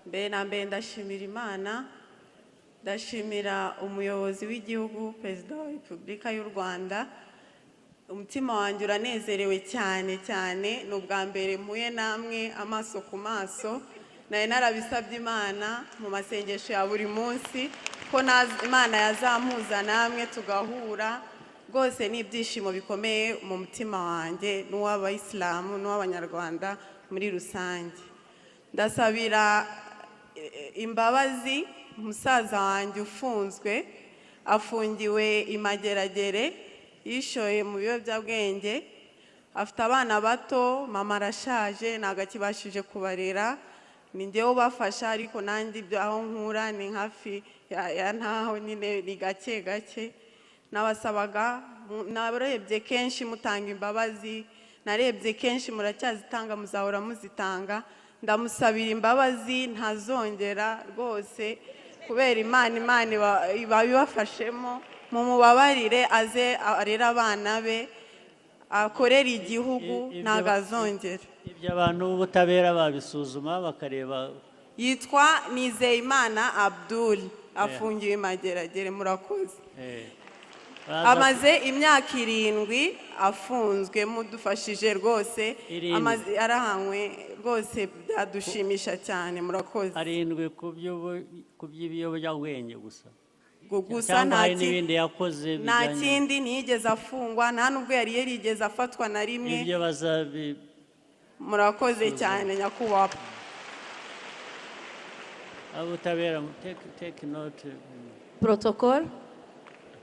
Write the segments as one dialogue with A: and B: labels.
A: Mbere na mbere ndashimira Imana, ndashimira umuyobozi w'igihugu, Perezida wa Repubulika y'u Rwanda. Umutima wanjye uranezerewe cyane cyane, ni ubwa mbere mpuye namwe amaso ku maso. Nari narabisabye Imana mu masengesho ya buri munsi ko Imana yazampuza namwe tugahura. Rwose ni ibyishimo bikomeye mu mutima wanjye n'uw'abayisilamu n'uw'abanyarwanda muri rusange. Ndasabira imbabazi musaza wanjye ufunzwe, afungiwe i Mageragere, yishoye mu biyobyabwenge, afite abana bato, mama arashaje ntabwo akibashije kubarera, ni njyewe ubafasha, ariko nanjye ibyo aho nkura ni hafi ya ntaho nyine, ni gake gake. Nabasabaga, narebye kenshi mutanga imbabazi, narebye kenshi muracyazitanga, muzahora muzitanga. Ndamusabira imbabazi ntazongera rwose, kubera Imana, Imana iba ibafashemo, mumubabarire aze arere abana be, akorere igihugu, ntabwo azongera.
B: Ibyo abantu b'ubutabera babisuzuma bakareba.
A: Yitwa Nizeyimana Abdul, afungiwe i Mageragere. Murakoze. Amaze imyaka 7 afunzwe, mudufashije rwose, amaze arahanywe rwose, byadushimisha cyane. Murakoze.
B: 7 ku by'ibiyobyabwenge gusa.
A: Gusa
B: nta yakoze,
A: nta kindi, ntiyigeze afungwa, nta nubwo yari yarigeze afatwa na rimwe.
B: Ibyo bazabi.
A: Murakoze cyane nyakubahwa.
B: Abutabera take note.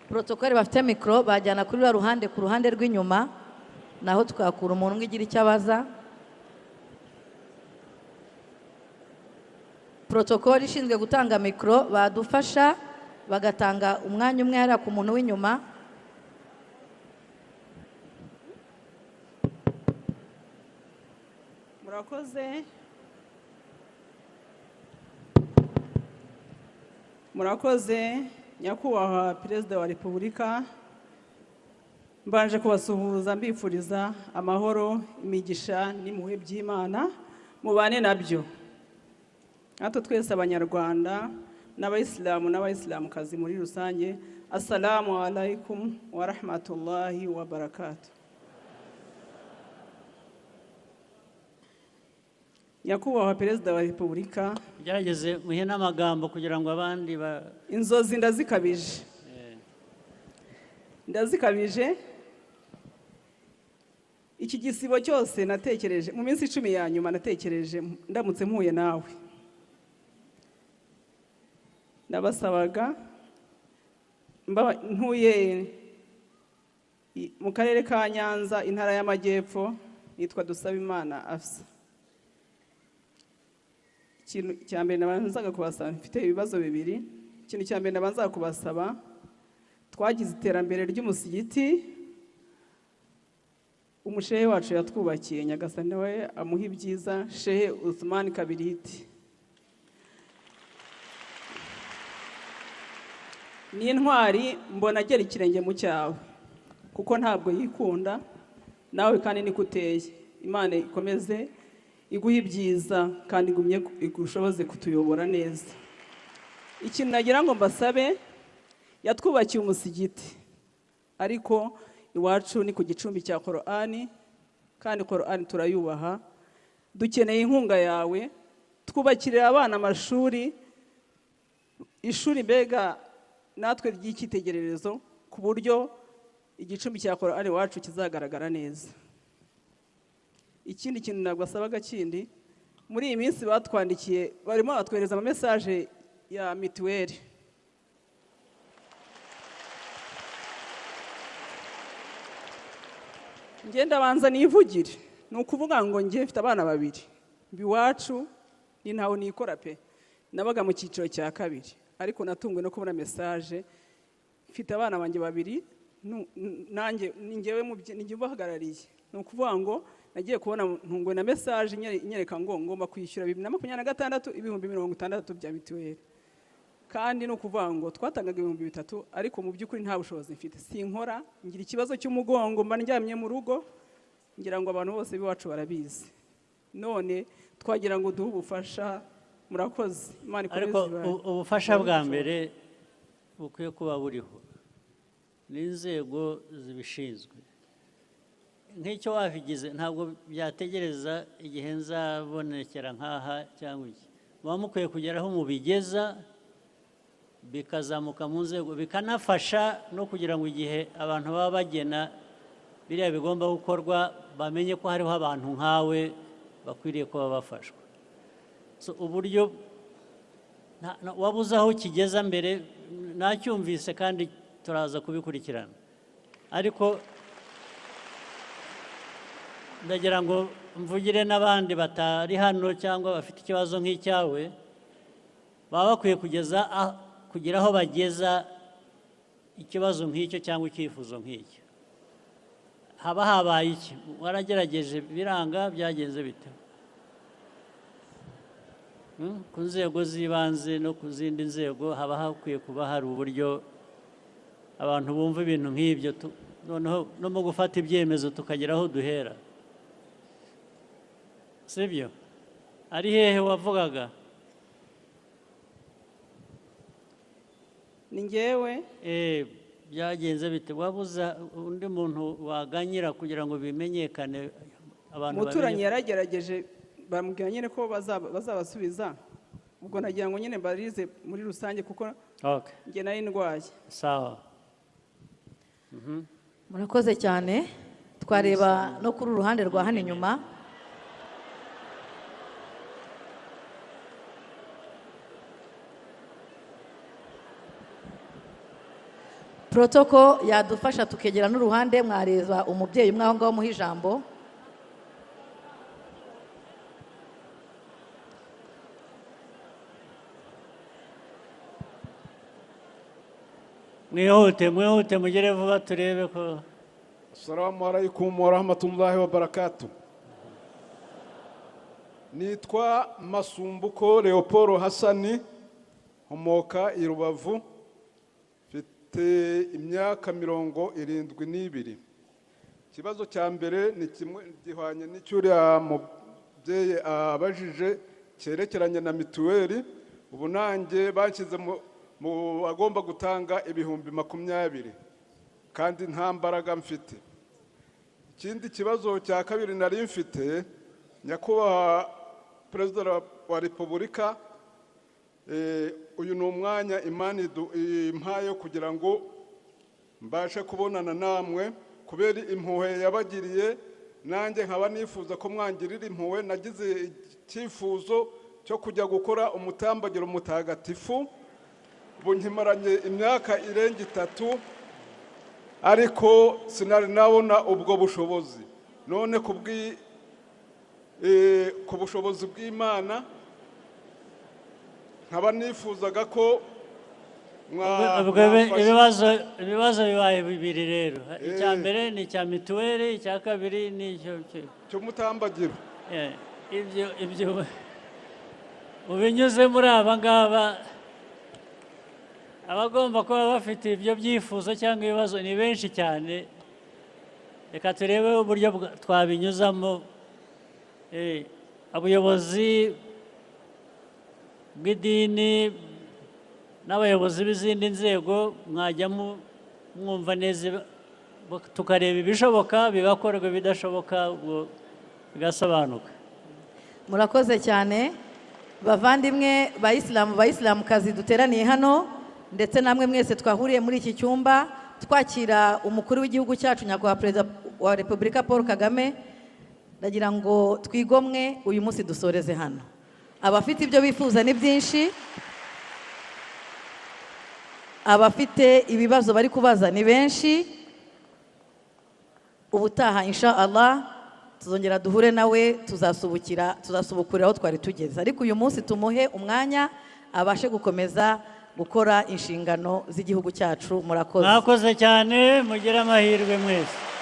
C: Protocole bafite mikoro bajyana kuri ruhande, ku ruhande rw'inyuma, naho twakura umuntu umwe ugira icyo abaza. Protocole ishinzwe gutanga mikoro badufasha bagatanga umwanya umwe hariya ku muntu w'inyuma.
D: Murakoze. Murakoze nyakubahwa Perezida wa Repubulika, mbanje kubasuhuza mbifuriza amahoro, imigisha n'impuhwe by'Imana mubane nabyo. Natwe twese abanyarwanda n'abayisilamu n'abayisilamukazi muri rusange, assalamu alaikum wa rahmatullahi wa barakatuh. Nyakubahwa Perezida wa Repubulika,
B: gerageze muhe n'amagambo kugira ngo abandi ba
D: inzozi ndazikabije. Ndazikabije. Iki gisibo cyose natekereje mu minsi 10 ya nyuma, natekereje ndamutse mpuye nawe. Ndabasabaga ntuye mu karere ka Nyanza, intara y'Amajyepfo, nitwa Dusabimana Afsa. Ikintu cya mbere nabanzaga kubasaba, mfite ibibazo bibiri. Ikintu cya mbere nabanzaga kubasaba, twagize iterambere ry'umusigiti, umushehe wacu yatwubakiye, Nyagasani we amuha ibyiza, Shehe Uthman Kabiriti. Ni intwari mbona agera ikirenge mu cyawe, kuko ntabwo yikunda, nawe kandi niko uteye. Imana ikomeze iguhe ibyiza kandi igumye igushoboze kutuyobora neza. Ikintu nagira ngo mbasabe, yatwubakiye umusigiti, ariko iwacu ni ku gicumbi cya Korani, kandi Korani turayubaha. Dukeneye inkunga yawe, twubakirira abana amashuri, ishuri mbega natwe ry'icyitegererezo, ku buryo igicumbi cya Korani iwacu kizagaragara neza. Ikindi kintu nagwasabaga kindi, muri iyi minsi batwandikiye barimo batwereza ama message ya mituweli. Ngenda banza nivugire, ni ukuvuga ngo ngiye mfite abana babiri, biwacu ni ntawe nikora pe, nabaga mu cyiciro cya kabiri, ariko natungwe no kubona message, mfite abana banjye babiri, nanjye ningewe ninjye ubahagarariye. Ni ukuvuga ngo nagiye kubona ntungwe na message inyereka ngo ngomba kwishyura 2026 60,000 bya mituweli. Kandi no kuvuga ngo twatangaga 3,000, ariko mu by'ukuri nta bushobozi mfite, sinkora, ngira ikibazo cy'umugongo, mba ndyamye mu rugo, ngira ngo abantu bose biwacu barabizi. None twagira ngo duhe ubufasha Murakoze, Imana ikomeze
B: Ariko
D: ibahe.
B: Ubufasha bwa mbere bukwiye kuba buriho n'inzego zibishinzwe. Nk'icyo wabigize ntabwo byategereza igihe nzabonekera nk'aha cyangwa iki, muba mukwiye kugera aho mubigeza bikazamuka mu nzego, bikanafasha no kugira ngo igihe abantu baba bagena biriya bigomba gukorwa bamenye ko hariho abantu nkawe bakwiriye kuba bafashwa. So uburyo wabuze aho kigeza mbere nacyumvise kandi turaza kubikurikirana, ariko ndagira ngo mvugire n'abandi batari hano cyangwa bafite ikibazo nk'icyawe, baba bakwiye kugira aho bageza ikibazo nk'icyo cyangwa icyifuzo nk'icyo. Haba habaye iki? Waragerageje biranga, byagenze bite? Ku nzego z'ibanze no ku zindi nzego haba hakwiye kuba hari uburyo abantu bumva ibintu nk'ibyo, noneho no mu gufata ibyemezo tukagera aho duhera, sibyo? Ari hehe wavugaga?
D: Ni njyewe.
B: Byagenze bite? Wabuze undi muntu waganyira kugira ngo bimenyekane abantu?
D: Umuturanyi yaragerageje, bamubwira nyine ko bazabasubiza. Ubwo nagira ngo nyine mbarize muri rusange kuko njye nari ndwaye.
B: Sawa.
C: Murakoze cyane. Twareba no kuri uruhande rwa hano inyuma. Protocol yadufasha tukegera n'uruhande, mwareba umubyeyi umwe aho ngaho muha ijambo.
B: Mwihute, mwihute, mugere vuba turebe ko.
E: Assalamu alaikum wa rahmatullahi wa barakatuh. Nitwa Masumbuko Leopold Hassani, nkomoka i Rubavu, mfite imyaka 72. Ikibazo cya mbere ni kimwe gihwanye n'icyuriya mubyeyi abajije cyerekeranye na mituweli. Ubu nanjye banshyize mu bagomba gutanga 20,000 kandi nta mbaraga mfite. Ikindi kibazo cya kabiri nari mfite, nyakubahwa Perezida wa Repubulika, uyu ni umwanya Imana impaye kugira ngo mbashe kubonana namwe kubera impuhwe yabagiriye, nanjye nkaba nifuza ko mwangirira impuhwe. Nagize icyifuzo cyo kujya gukora umutambagiro mutagatifu, ubu nkimaranye imyaka irenga 3 ariko sinari nabona ubwo bushobozi. None ku bushobozi bw'Imana nkaba nifuzaga ko
B: ibibazo bibaye bibiri rero. Icya mbere ni icya mituweli, icya kabiri ni icyo
E: cy'umutambagiro.
B: Ibyo ubinyuze muri aba ngaba, abagomba kuba bafite ibyo byifuzo cyangwa ibibazo ni benshi cyane. Reka turebe uburyo twabinyuzamo. Abayobozi bw'idini n'abayobozi b'izindi nzego mwajya mwumva neza, tukareba ibishoboka bigakorwa, ibidashoboka bigasobanuka.
C: Murakoze cyane bavandimwe bayisilamu, bayisilamukazi duteraniye hano, ndetse namwe mwese twahuriye muri iki cyumba twakira umukuru w'igihugu cyacu nyakubahwa Perezida wa Repubulika Paul Kagame. Ndagira ngo twigomwe uyu munsi dusoreze hano. Abafite ibyo bifuza ni byinshi, abafite ibibazo bari kubaza ni benshi. Ubutaha insha Allah tuzongera duhure nawe, tuzasubukurira aho twari tugeze, ariko uyu munsi tumuhe umwanya abashe gukomeza gukora inshingano z'igihugu cyacu. Murakoze.
B: Mwakoze cyane, mugire amahirwe mwese.